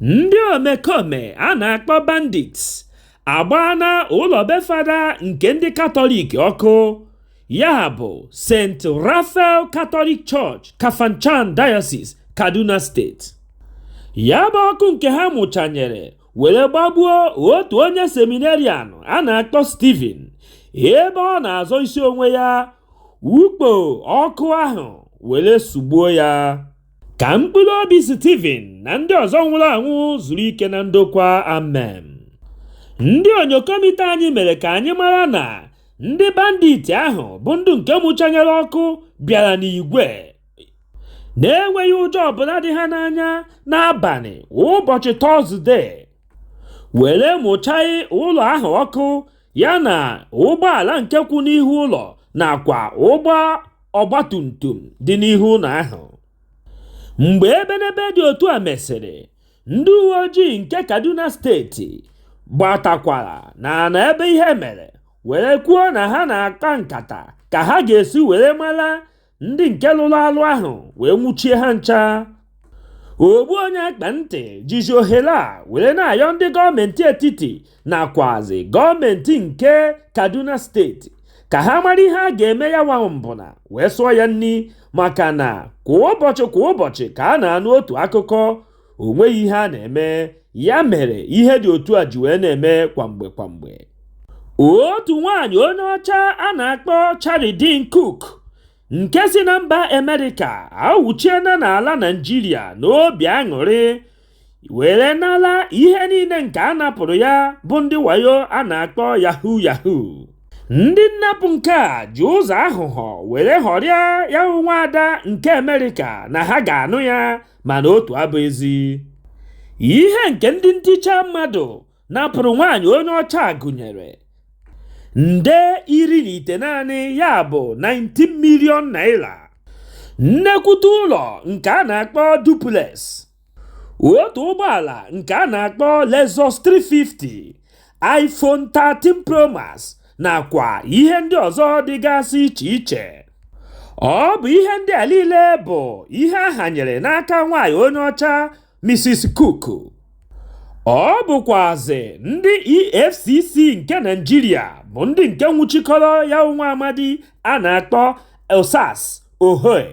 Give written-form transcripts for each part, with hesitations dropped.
Ndị omekome a na-akpọ bandits agbaana ụlọ be fada nke ndị Katọlik ọkụ, ya bụ St. Raphael Catholic Church, Kafanchan Diocese, Kaduna Steeti. Ya bụ ọkụ nke ha mụchanyere were gbagbuo otu onye seminarian a na-akpọ Stephen ebe ọ na-azọ isi onwe ya, ukpo ọkụ ahụ were sugbuo ya. Ka mkpụrụ obi Stephen na ndị ọzọ nwụrụ anwụ zuru ike na ndokwa, amen. Ndị onyokomite anyị mere ka anyị mara na ndị bandit ahụ bụ ndị nke mụchanyere ọkụ bịara n'igwe na-enweghị ụjọ ọbụla dị ha n'anya n'abalị ụbọchị Tọzdee were mụchaghị ụlọ ahụ ọkụ, ya na ụgbọala nke kwụ n'ihu ụlọ nakwa ụgbọ ọgbatumtum dị n'ihu ụlọ ahụ. Mgbe ebenebe dị otu a mesịrị, ndị uwe ojii nke Kaduna Steeti gbatakwara n'ala ebe ihe mere were kwuo na ha na-akpa nkata ka ha ga-esi were mara ndị nke lụrụ alụ ahụ wee nwụchie ha ncha. Ogbu onye akpa ntị jizi ohere a were na-ayọ ndị gọọmenti etiti nakwazi gọọmenti nke Kaduna Steeti ka ha mara ihe a ga-eme ya nwa mbụna wee sụọ ya nni, maka na kwa ụbọchị kwa ụbọchị ka a na-anụ otu akụkọ, o nweghị ihe a na-eme. Ya mere ihe dị otu a ji wee na-eme kwamgbe kwamgbe. Otu nwaanyị onye ọcha a na-akpọ Charidin Cook nke si na mba Amerịka awụchiena n'ala Naịjirịa n'obi aṅụrị were nala ihe niile nke a napụrụ ya bụ ndị wayo a na-akpọ yahoo yahoo. Ndị nnapụ nke a ji ụzọ aghụghọ were ghọrịa ya nwaada nke Amerịka na ha ga-anụ ya, mana otu abụ ezi. Ihe nke ndị nticha mmadụ napụrụ nwaanyị onye ọcha gụnyere nde 19, ya bụ 19 million naira, nnekwute ụlọ nke a na-akpọ duplex, otu ụgbọala nke a na-akpọ Lexus 350, iPhone 13 Pro Max nakwa ihe ndị ọzọ dịgasị iche iche. Ọ bụ ihe ndị a niile bụ ihe a hanyere n'aka nwaanyị onye ọcha Mrs. Cook. Ọ bụkwazị ndị EFCC nke Naịjirịa bụ ndị nke nwụchikọrọ ya nwa amadi a na-akpọ Osas Ohoe,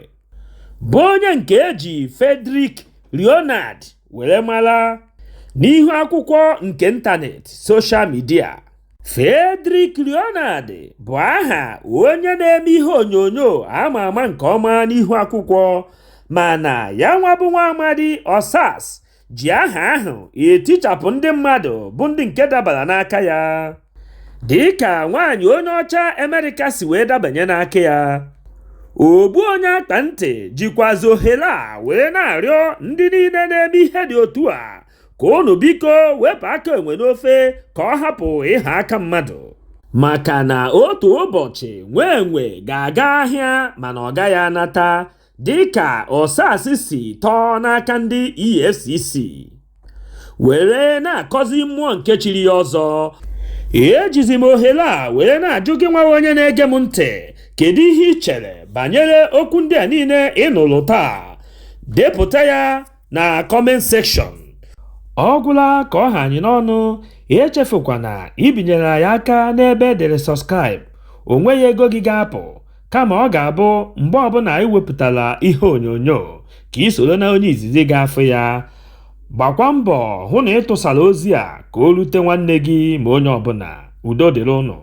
bụ onye nke eji Frederick Leonard were mara n'ihu akwụkwọ nke ịntanetị social media. Frederick Leonard bụ aha onye na-eme ihe onyonyo ama ama nke ọma n'ihu akwụkwọ, mana ya nwa bụ nwa amadi Osas ji aha ahụ etichapụ ndị mmadụ bụ ndị nke dabara n'aka ya, dịka nwaanyị onye ọcha Amerịka si wee dabanye n'aka ya. Ogbu onye akpa ntị jikwazi ohere a wee na-arịọ ndị niile na-eme ihe dị otu a ka unu biko wepụ aka enwe n'ofe ka ọ hapụ ịha aka mmadụ, maka na otu ụbọchị nwe enwe ga-aga ahịa mana ọ gaghị anata, dịka Osas si tọọ n'aka ndị EFCC were na-akọzi mmụọ nke chiri ya ọzọ. Ejizi m ohere a were na-ajụ gị nwa onye na-ege m ntị, kedu ihe ị chere banyere okwu ndị a niile ị nụrụ taa? Depụta ya na comment section. Ọ gwụla ka ọ ha anyị n'ọnụ. Echefukwana ibinyere anyị aka n'ebe edere subscribe. O nweghị ego gị ga-apụ, kama ọ ga-abụ mgbe ọbụla anyị wepụtara ihe onyonyo ka ị soro na onye izizi ga-afụ ya. Gbakwa mbọ hụ na ị tụsara ozi a ka o rute nwanne gị ma onye ọbụla. Udo dịrị ụnụ.